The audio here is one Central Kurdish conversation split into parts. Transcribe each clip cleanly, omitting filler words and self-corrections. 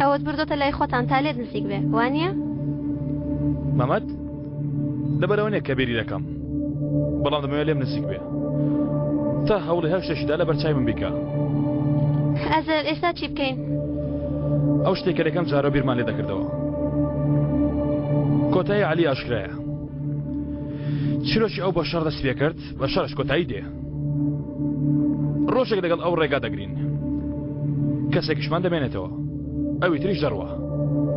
ئەوەت بردۆتە لای خۆتان تا لێت نزیک بێ وانییە؟ مەمەد، لەبەرئەوە نییە کە بیری دەکەم، بەڵام دەمەوێ لێم نزیک بێ تا هەوڵی هەر شتێکی دا لەبەر چاوی من بیکا. ئازەر، ئێستا چی بکەین؟ ئەو شتێک کە لەکەم جارەوە بیرمان لێ دەکردەوە. کۆتایی عەلی ئاشکرایە. چیرۆکی ئەو بە شەڕ دەستی پێکرد، بە شەڕش کۆتایی دێ. ڕۆژێک لەگەڵ ئەو ڕێگا دەگرین. کەسێکیشمان دەمێنێتەوە. ئەوی تریش دەڕوا.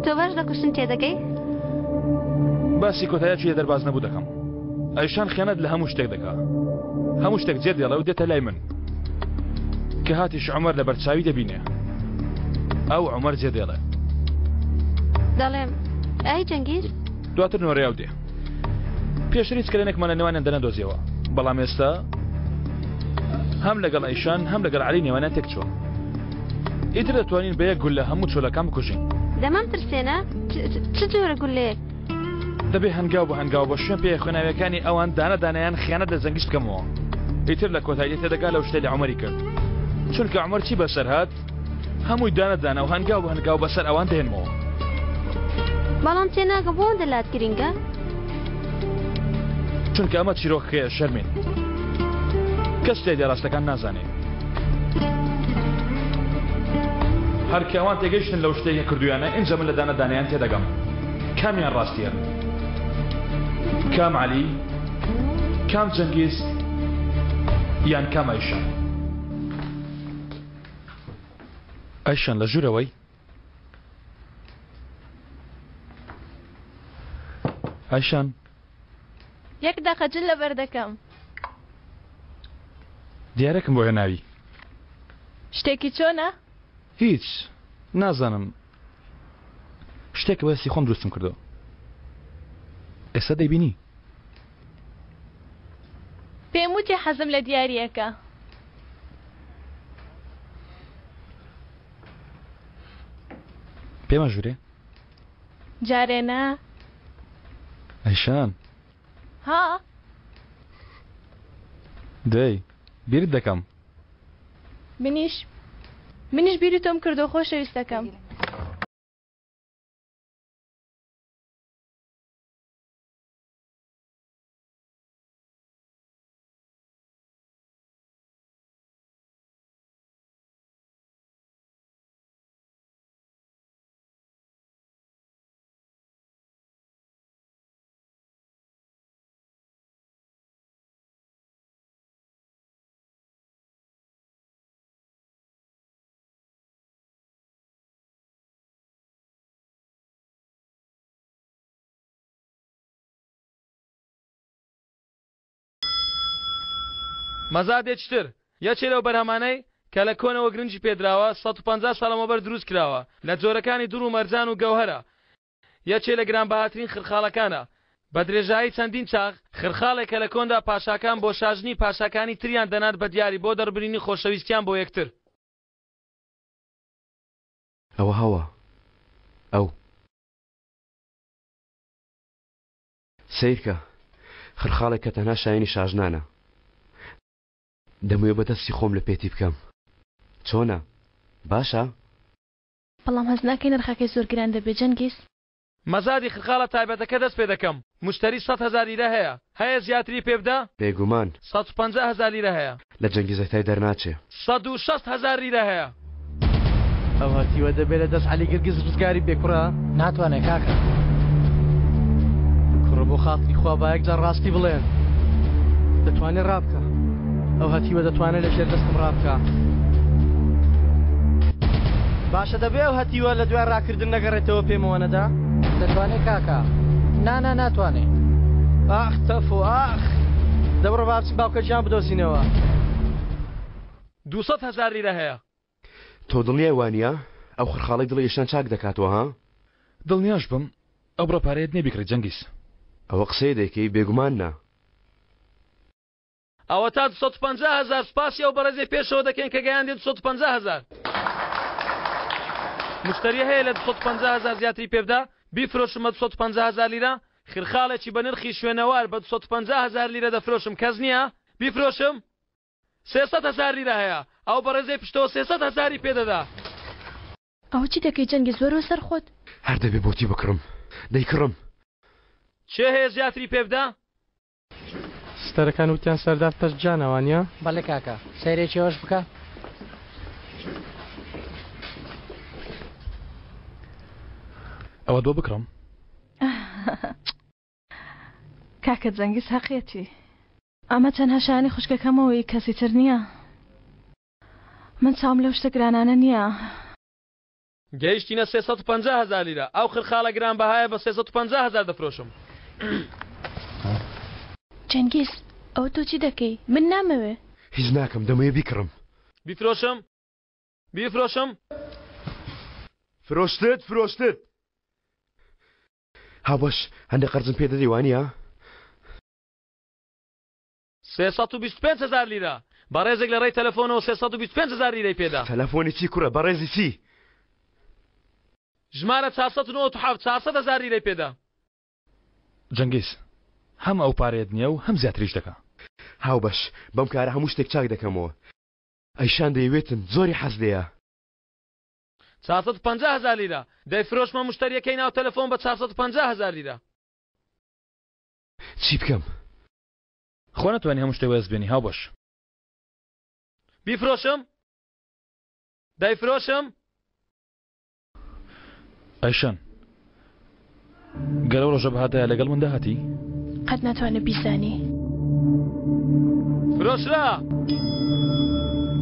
تۆ باش لە کوشتن تێدەگەی؟ باسی کۆتایەکی لێ دەرباز نەبوو دەکەم. ئەیشان خیانەت لە هەموو شتێک دەکا. هەموو شتێک جێ دێڵێ و دێتە لای من. کە هاتیش عومەر لەبەر چاوی دەبینێ. ئەو عومەر جێ دێڵێ. دەڵێم ئای جەنگیز؟ دواتر نۆرەیاو دێ. پێشتر هیچ کەلێنێکمان لە نێوانیان دەنەدۆزیەوە، بەڵام ئێستا هەم لەگەڵ ئەیشان هەم لەگەڵ عەلی نێوانیان تێکچووە. ئیتر دەتوانین بە یەک گوللە هەموو چۆلەکان بکوژین. دەمام ترسێنە، چ جۆرە گوللەیەک؟ دەبێ هەنگاو بە هەنگاو بە شوێن پێیە خوێناویەکانی ئەوان دانە دانەیان خیانەت لە جەنگیز بکەمەوە. ئیتر لە کۆتاییدا تێدەگا لەو شتەی لە عومەری کرد. چونکە عومەر چی بەسەر هات؟ هەمووی دانە دانە و هەنگاو بە هەنگاو بەسەر ئەوان دێنمەوە. بەڵام تێناگەم بۆ ئەوەندە لات گرینگە؟ چونکە ئەمە چیرۆکەکەیە شەرمین. کەس تێیدا ڕاستەکان نازانێ. هەر کە ئەوان تێگەیشتن لەو شتەی کە کردوویانە ئینجا من لە دانە دانەیان تێدەگەم کامیان ڕاستیە. کام عەلی، کام جەنگیز یان کام ئایشان؟ ئایشان لە ژوورەوەی؟ ئایشان. یەک دەقە جل لەبەر دەکەم. دیارێکم بۆ هێناوی. شتێکی چۆنە؟ هیچ نازانم شتێکە بەدەستی خۆم دروستم کردووە ئێستا دەیبینی. پێم وتی حەزم لە دیارییەکە. پێمە ژوورێ؟ جارێ نا. ئەیشان. ها؟ دەی بیرت دەکەم. منیش منیش بیری تۆم کردەوە خۆشەویستەکەم. مەزادێکی تر، یەکێ لەو بەرهەمانەی کە لە کۆنەوە گرنگی پێدراوە، 150 ساڵ لەمەوبەر دروست کراوە، لە جۆرەکانی دوڕ و مەرجان و گەوهەرە، یەکێ لە گرانبەهاترین خرخاڵەکانە. بە درێژایی چەندین چاخ، خرخاڵێک کە لە کۆندا پاشاکان بۆ شاژنی پاشاکانی تریان دەنارد بە دیاری بۆ دەڕبرینی خۆشەویستیان بۆ یەکتر. ئەوە هەوە ئەو. سەیرکە، خرخاڵێک کە تەنها شایەنی شاژنانە. دەمەوێ بە دەستی خۆم لە پێتی بکەم. چۆنە؟ باشە؟ بەڵام هەست ناکەی نرخەکەی زۆر گران دەبێ جەنگیز؟ مەزادی خرخاڵە تایبەتەکە دەست پێ دەکەم موشتەری 100 هەزار لیرە هەیە هەیە زیاتری پێ بدە؟ بێگومان. 150 هەزار لیرە هەیە. لە جەنگیزەکتای دەرناچێ. 160 هەزار لیرە هەیە. ئەو هەتیوە دەبێ لە دەست عەلی گرگز ڕزگاری بێ کوڕە. ناتوانێ کاکە. کوڕە بۆ خاتری خوا با یەک جار ڕاستی بڵێن. دەتوانێ ڕابکا. ئەو هەتیوە دەتوانێ لە ژێر دەستم ڕابکا. باشە دەبێ ئەو هەتیوە لە دوای ڕاکردن نەگەڕێتەوە پێمەوە نەدا؟ دەتوانێ کاکە. نا نا ناتوانێ. ئاخ تەفۆ ئاخ. دەبڕۆ با بچین باوکە گیان بدۆزینەوە. 200 هەزار لیرە هەیە. تۆ دڵنیای وانیە ئەو خرخاڵەی دڵی ئیشان چاک دەکاتەوە ها؟ دڵنیاش بم ئەو بڕە پارەیەت نیە بیکڕی جەنگیز. ئەوە قسەیە دەیکەی بێگومان نا. ئەوەتا 250 هەزار سوپاسی ئەو بەڕێزەی پێشەوە دەکەین کە گەیاندی 250 هەزار. مشتری هەیە لە 250 هەزار زیاتری پێ بدا بیفرۆشم بە 250 هەزار لیرە خرخاڵێکی بە نرخی شوێنەوار بە 250 هەزار لیرە دەفرۆشم کەس نییە بیفرۆشم؟ 300 هەزار لیرە هەیە ئەو بەڕێزەی پشتەوە 300 هەزاری پێ دەدا. ئەوە چی دەکەی جەنگیز وەرەوە سەر خۆت. هەر دەبێ بۆتی بکڕم دەیکڕم. کێ هەیە زیاتری پێ بدا؟ ستەرەکان وتیان سەردار پەست جانە وانیە؟ بەڵێ کاکە سەیرێکی ئەوەش بکە. ئەوەت بۆ بکڕم؟ کاکە جەنگیز هەقیەتی ئەمە تەنها شایانی خوشکەکەمە و ئی کەسی تر نییە من چاوم لەو شتە گرانانە نییە. گەیشتینە 350 هەزار لیرە ئەو خرخاڵە گرانبەهایە بە 350 هەزار دەفرۆشم. جەنگیز ئەوە تۆ چی دەکەی من نامەوێ. هیچ ناکەم دەمەوێ بیکڕم. بیفرۆشم بیفرۆشم. فرۆشتت فرۆشتت. هاوبەش هەندێک قەرزم پێ دەدەی وانییە؟ 325 هەزار لیرە! بەڕێزێک لە ڕێی تەلەفۆنەوە 325 هەزار لیرەی پێدا. تەلەفۆنی چی کوڕە بەڕێزی چی؟ ژمارە 497 400 هەزار لیرەی پێدا. جەنگیز، هەم ئەو پارەیەت نییە و هەم زیاتریش دەکا. هاوبەش، بەم کارە هەموو شتێک چاک دەکەمەوە. ئەیشان دەیەوێتم، زۆری حەز لێیە. 450 هەزار لیرە! دەیفرۆشمە مشتەرییەکەی ناو تەلەفۆن بە 450 هەزار لیرە. چی بکەم؟ خۆ نەتوانی هەموو شتێک وەدەست بێنی هاوبەش. بیفرۆشم؟ دەیفرۆشم؟ ئەیشان گەر ئەو ڕۆژە بهاتایە لەگەڵ من دەهاتی؟ قەت ناتوانێ بیزانی. فرۆشرا!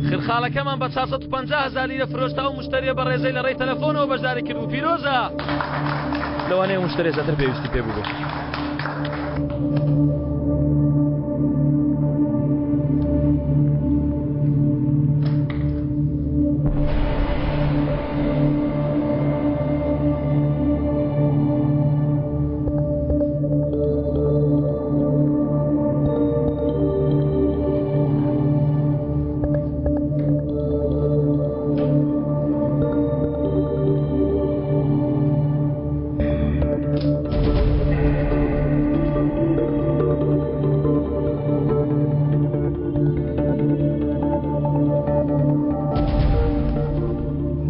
خرخاڵەکەمان بە 450 هەزار لیرە فرۆشتە ئەو مشتەریە بەڕێزەی لە ڕێی تەلەفۆنەوە بەشداری کردبوو پیرۆزە! لەوانەیە مشتەریە زیاتر پێویستی پێ بووبێ.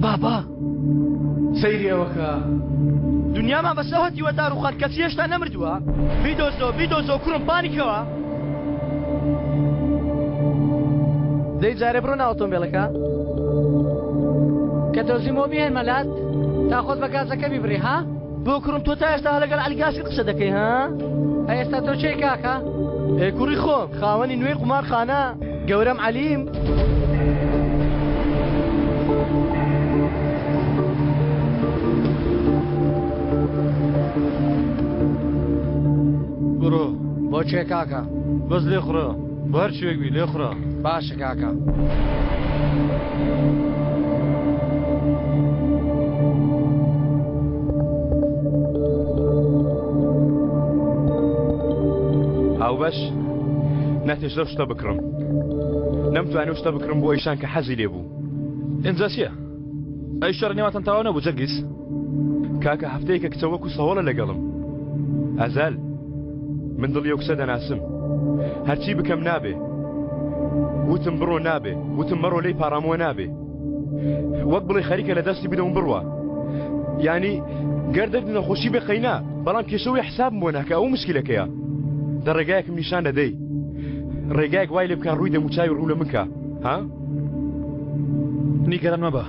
بابا سەیری ئەوەکە دنیامان بەسە هەتیوە داڕوخان کەچی هێشتا نەمردووە بیدۆزەوە بیدۆزەوە کوڕم پانیکەوە دەی جارێ بڕۆ ناو ئۆتۆمبێلەکە. کە دۆزیمەوە بیهێنمە لات تا خۆت بە گازەکە بیبڕی ها؟ بۆ کوڕم تۆ تا ئێستا لەگەڵ عەلی گاسکت قسە دەکەی ها؟ ئەی ئێستا تۆ کێی کاکە؟ ئێ کوڕی خۆم خاوەنی نوێی قومارخانە گەورەم عەلیم. بڕۆ. بۆ کوێ کاکە؟ بەس لێخوڕە بۆ هەر کوێیەک بی لێخوڕە. باشە کاکە. هاوبەش ناتێش لەو شتە بکڕم نەمتوانی ئەو شتە بکڕم بۆ ئەیشان کە حەزی لێ بوو. ئینجا چییە؟ ئەی شەڕی نێوانتان تەواو نەبوو جەنگیز؟ کاکە هەفتەیەکە کچە وەکو سەهۆڵە لەگەڵم ئەزەل من دڵی ئەو کچە دەناسم هەرچی بکەم نابێ وتم بڕۆ نابێ وتم مەڕۆ لێی پاڕامەوە نابێ وەک بڵێ خەریکە لە دەستی بدەم بڕوا یانی گەر دەرد نەخۆشی بێ قەینا بەڵام کێشەوەی حسابم بۆ ناکە ئەو مشکلەکەیە دە ڕێگایەکم نیشان دەدەی ڕێگایەک وای لێ بکە ڕووی دەموچاوی ڕوو لە من کە ها نیگەران مەبە.